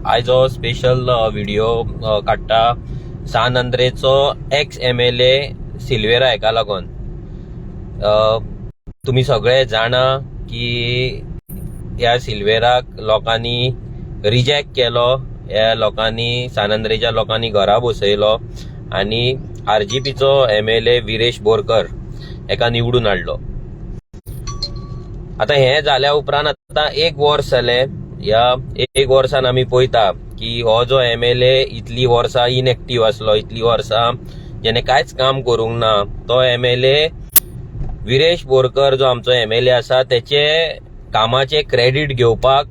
आयज हो special video काडटा सान आंद्रेचो एक्स एमएलए सिल्वेरा हेका लागोन. तुमी सगळे जाणा की ह्या सिल्वेराक लोकांनी रिजेक्ट केलो, ह्या लोकांनी सान आंद्रेच्या लोकांनी घरा बसयलो आनी आरजीपीचो एमएलए विरेश बोरकर हेका निवडून हाडलो. आतां हें जाल्या उपरांत आतां एक वर्स जालें. ह्या एक वर्सान आमी पळयता की हो जो एमएलए इतलीं वर्सां इनएक्टीव आसलो, इतलीं वर्सां जेणे कांयच काम करूंक ना, तो एमएलए विरेश बोरकर जो आमचो एमएलए आसा तेचे कामाचें क्रेडीट घेवपाक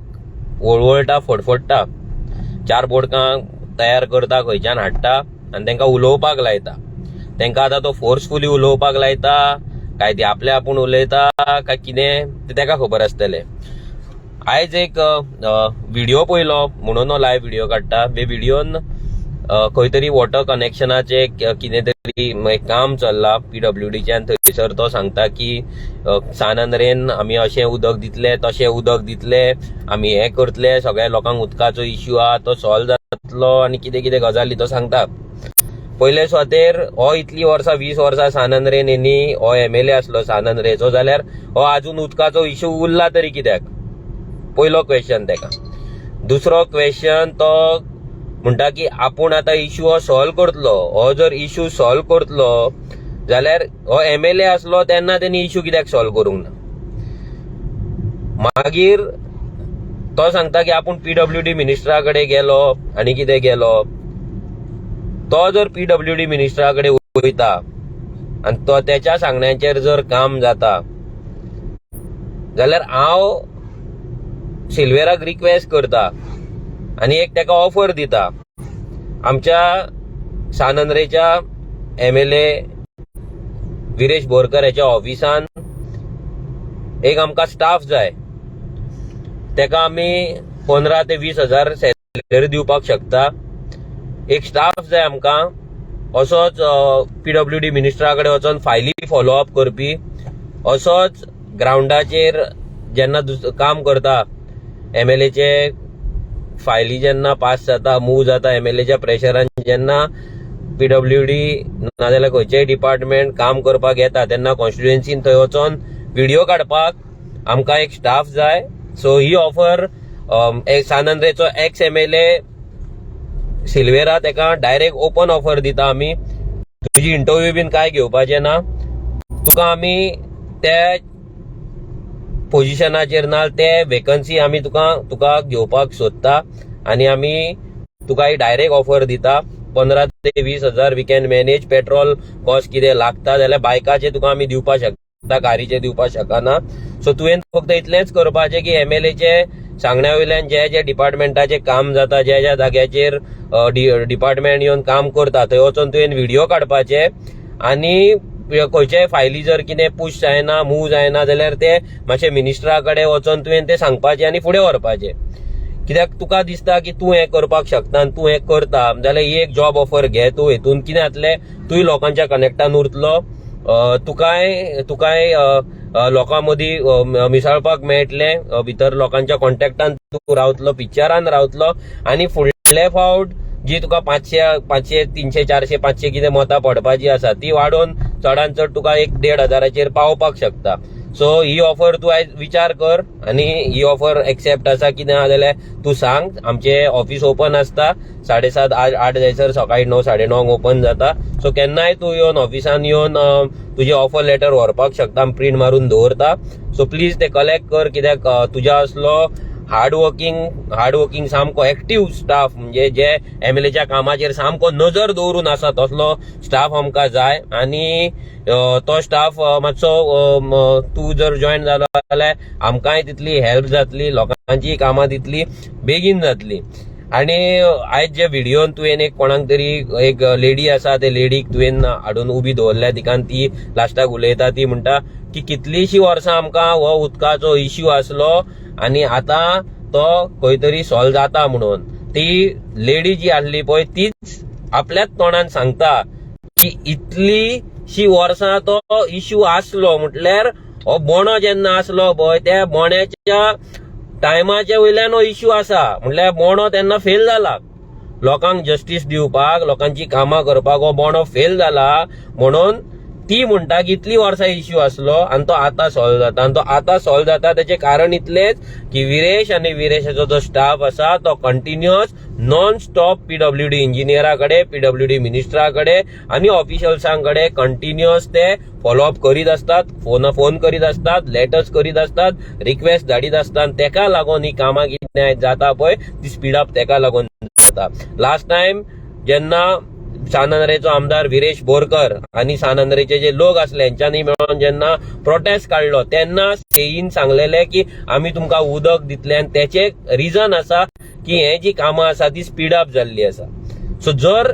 वळवळटा, फडफडटा, चार बोडकां तयार करता, खंयच्यान हाडटा आनी तांकां उलोवपाक लायता. तांकां आतां तो फोर्सफुली उलोवपाक लायता काय ती आपले आपूण उलयता काय कितें तें ताका खबर आसतलें. आयज एक व्हिडिओ पळयलो म्हणून हो लायव्ह व्हिडिओ काडटा. हे व्हिडिओन खंय तरी वॉटर कनेक्शनाचें कितें तरी एक काम चल्लां पीडब्ल्यूडीचें आनी थंयसर तो सांगता की सान आंद्रेन आमी अशें उदक दितले, तशें उदक दितले, आमी हें करतले, सगळ्या लोकांक उदकाचो इश्यू आहा तो सॉल्व जातलो आनी कितें कितें गजाली तो सांगता. पयले सुवातेर हो इतलीं वर्सां 20 वर्सां सान आंद्रेन हेणी हो एमएलए आसलो सान आंद्रेचो, जाल्यार हो आजून उदकाचो इश्यू उरला तरी कित्याक? पयलो क्वेश्चन तेका. दुसरो क्वेश्चन, तो म्हणटा की आपूण आतां इश्यू हो सॉल्व करतलो. हो जर इश्यू सॉल्व करतलो जाल्यार हो एमएलए आसलो तेन्ना तेणी इश्यू कित्याक सॉल्व करूंक ना? मागीर तो सांगता की आपूण पीडब्ल्यूडी मिनिस्टरा कडेन गेलो आनी कितें गेलो. तो जर पीडब्ल्यूडी मिनिस्टरा कडेन वयता आनी तो तेच्या सांगण्याचेर जर काम जाता जाल्यार हांव सिल्वेराक रिक्वेस्ट करता आनी एक तेका ऑफर दिता, आमच्या सान आंद्रेच्या एमएलए विरेश बोरकर हेच्या ऑफिसान एक आमकां स्टाफ जाय. तेका आमी 15 ते 20 हजार सॅलरी दिवपाक शकता. एक स्टाफ जाय आमकां असोच पीडब्ल्यूडी मिनिस्टरा कडेन वचोन फायली फॉलो अप करपी, असोच ग्रावंडाचेर जेन्ना काम करता, एमएलएचे फायली जेन्ना पास जाता, मूव जाता, एमएलएच्या प्रेशरान जेन्ना पीडब्ल्यूडी नाजाल्यार खंयचेय डिपार्टमेंट काम करपाक येता तेन्ना कॉन्स्टिट्युएन्सीन थंय वचोन व्हिडिओ काडपाक आमकां एक स्टाफ जाय. सो ही ऑफर सान आंद्रेचो एक्स एमएलए सिल्वेरा तेका डायरेक्ट ओपन ऑफर दिता आमी. तुजी इंटरव्यू बीन काय घेवपाचें ना, तुका आमी त्या पोजिशनाचेर ना ते वेकन्सी आमी तुका घेवपाक सोदता आनी आमी तुका ही डायरेक्ट ऑफर दिता. 15 ते 20 हजार we can manage. Petrol cost कितें लागता जाल्यार बायकाचे तुका आमी दिवपाक शकता, कारीचे दिवपाक शकना. सो तुवें फक्त इतलेंच करपाचें की एमएलएचे सांगण्या वयल्यान जे जे डिपार्टमेंटाचें काम जाता, ज्या ज्या जाग्याचेर डिपार्टमेंट येवन काम करता थंय वचोन तुवें व्हिडिओ काडपाचे आनी खंयच्याय फायली जर कितें पुश जायना, मूव जायना जाल्यार ते मातशे मिनिस्टरा कडेन वचोन तुवें ते सांगपाचें आनी फुडें व्हरपाचें. कित्याक तुका दिसता की तूं हें करपाक शकता आनी तूं हें करता जाल्यार ही एक जॉब ऑफर घे तूं. हेतून कितें जातलें, तूंय लोकांच्या कनेक्टान उरतलो, तुकाय लोकां मदीं मिसळपाक मेळटलें, भितर लोकांच्या कॉन्टेक्टान तूं रावतलो, पिक्चरान रावतलो आनी फुडले फावट जी तुका 500 500 300 400 500 कितें मतां पडपाची आसा ती वाडोवन चडान चड तुका एक 1,500 हजाराचेर पावपाक शकता. सो ही ऑफर तूं आयज विचार कर आनी ही ऑफर एक्सेप्ट आसा कितें आहा जाल्यार तूं सांग. आमचें ऑफिस ओपन आसता, 7:30 8 जायसर, सकाळी 9 9:30 ओपन जाता. सो केन्नाय तूं येवन ऑफिसान येवन तुजें ऑफर लेटर व्हरपाक शकता. आमी प्रिंट मारून दवरता. सो प्लीज ते कलेक्ट कर, कित्याक तुज्या असलो हार्ड वर्किंग सामको एक्टीव स्टाफ, म्हणजे जे एमएलएच्या कामाचेर सामको नजर दवरून आसा तसलो स्टाफ आमकां जाय. आनी तो स्टाफ मातसो तूं जर जॉयन जालो जाल्यार आमकांय तितली हेल्प जातली, लोकांची कामां तितली बेगीन जातली. आनी आयज जे व्हिडियोन तुवें एक कोणाक तरी एक लेडी आसा, ते लेडीक तुवें हाडून उबी दवरल्या तिका आनी ती लास्टाक उलयता, ती म्हणटा की कितलींशीं वर्सां आमकां हो उदकाचो इश्यू आसलो आनी आतां तो खंय तरी सॉल्व जाता म्हणून. ती लेडी जी आसली पळय तीच आपल्याच तोंडान सांगता की इतलीशी वर्सां तो इश्यू आसलो, म्हटल्यार हो बोणो जेन्ना आसलो पळय त्या बोण्याच्या टायमाच्या वयल्यान हो इश्यू आसा. म्हणल्यार बोंडो तेन्ना फेल जाला लोकांक जस्टीस दिवपाक, लोकांची कामां करपाक. हो बोंडो फेल जाला म्हणून ती म्हणटा की इतली वर्सां इश्यू आसलो आनी तो आतां सॉल्व जाता. आनी तो आतां सॉल्व जाता तेचें कारण इतलेंच की विरेश आनी विरेशाचो जो स्टाफ आसा तो कंटिन्युअस नॉन स्टॉप पीडब्ल्यूडी इंजिनियरा कडेन, पीडब्ल्यूडी मिनिस्टरा कडेन आनी ऑफिशियल्सां कडेन कंटिन्युअस ते फॉलोअप करीत आसतात, फोन फोन करीत आसतात, लेटर्स करीत आसतात, रिक्वेस्ट धाडीत आसतात. आनी तेका लागून ही कामां कितें जाता पळय ती स्पीड अप तेका लागून जाता. लास्ट टायम जेन्ना सान आंद्रेचो आमदार विरेश बोरकर आनी सान आंद्रेचे जे लोक आसले हेंच्यांनी मेळोन जेन्ना प्रोटेस्ट काडलो तेन्ना सेईन सांगलेले की आमी तुमकां उदक दितले. आनी तेचें रिजन आसा की हे जी कामां आसा ती स्पीड अप जाल्ली आसा. सो जर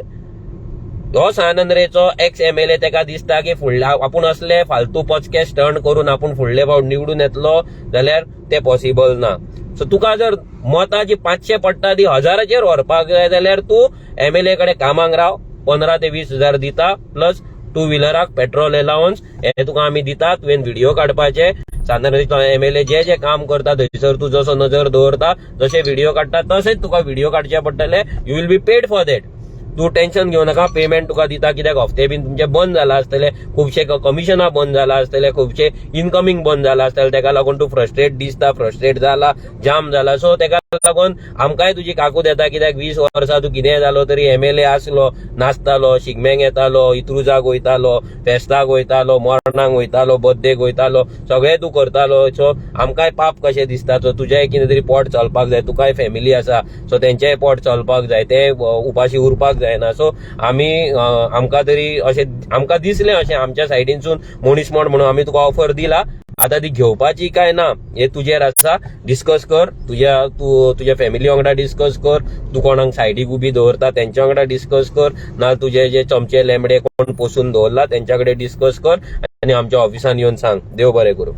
हो सान आंद्रेचो एक्स एमएलए तेका दिसता की फुडल्या आपूण असले फालतू पचके स्टंट करून आपूण फुडले फावट निवडून येतलो जाल्यार ते पॉसिबल ना. सो तुका जर मतां जी 500 पडटा ती 1000चेर व्हरपाक जाय जाल्यार तूं एमएलए कडेन कामाक राव. 15 ते 20 हजार दिता, प्लस टू व्हिलराक पेट्रोल एलावन्स हे तुका आमी दिता. तुवें व्हिडिओ काडपाचे. सान आंद्रेचो एमएलए जे जे काम करता थंयसर तूं जसो नजर दवरता, जशे व्हिडिओ काडटा तशेंच तुका व्हिडिओ काडचे पडटले. You will be paid for that. तूं टेन्शन घेवं नाका. पेमेंट तुका दिता, कित्याक हफ्ते बीन तुमचे बंद जाला आसतले, खुबशे कमिशनां बंद जाला आसतले, खुबशे इनकमींग बंद जाला आसतले. तेका लागून तूं फ्रस्ट्रेट दिसता, फ्रस्ट्रेट जाला, जाम जाला. सो तेका लागून आमकांय तुजी काकूत येता, कित्याक 20 वर्सां तूं कितेंय जालो तरी एमएलए आसलो, नाचतालो, शिगम्यांक येतालो, इत्रुजाक वयतालो, फेस्ताक वयतालो, मरणाक वयतालो, बर्थडेक वयतालो, सगळें तूं करतालो. सो आमकांय पाप कशें दिसता. सो तुजेंय कितें तरी पोट चलपाक जाय. तुकाय फॅमिली आसा, सो तेंचेय पोट चलपाक जाय, ते उपाशी उरपाक जायना. सो आमी आमकां तरी अशें आमकां दिसलें, अशें आमच्या सायडीनसून मनीसमण म्हणून आमी तुका ऑफर दिला. आतां ती घेवपाची काय ना हे तुजेर आसा. डिस्कस कर तुज्या, तूं तुज्या फॅमिली वांगडा डिस्कस कर, तूं कोणाक सायडीक उबी दवरता तेंच्या वांगडा डिस्कस कर, ना तुजे जे चमचे लेंबडे कोण पोसून दवरला तेंच्या कडेन डिस्कस कर आनी आमच्या ऑफिसान येवन सांग. देव बरें करूं.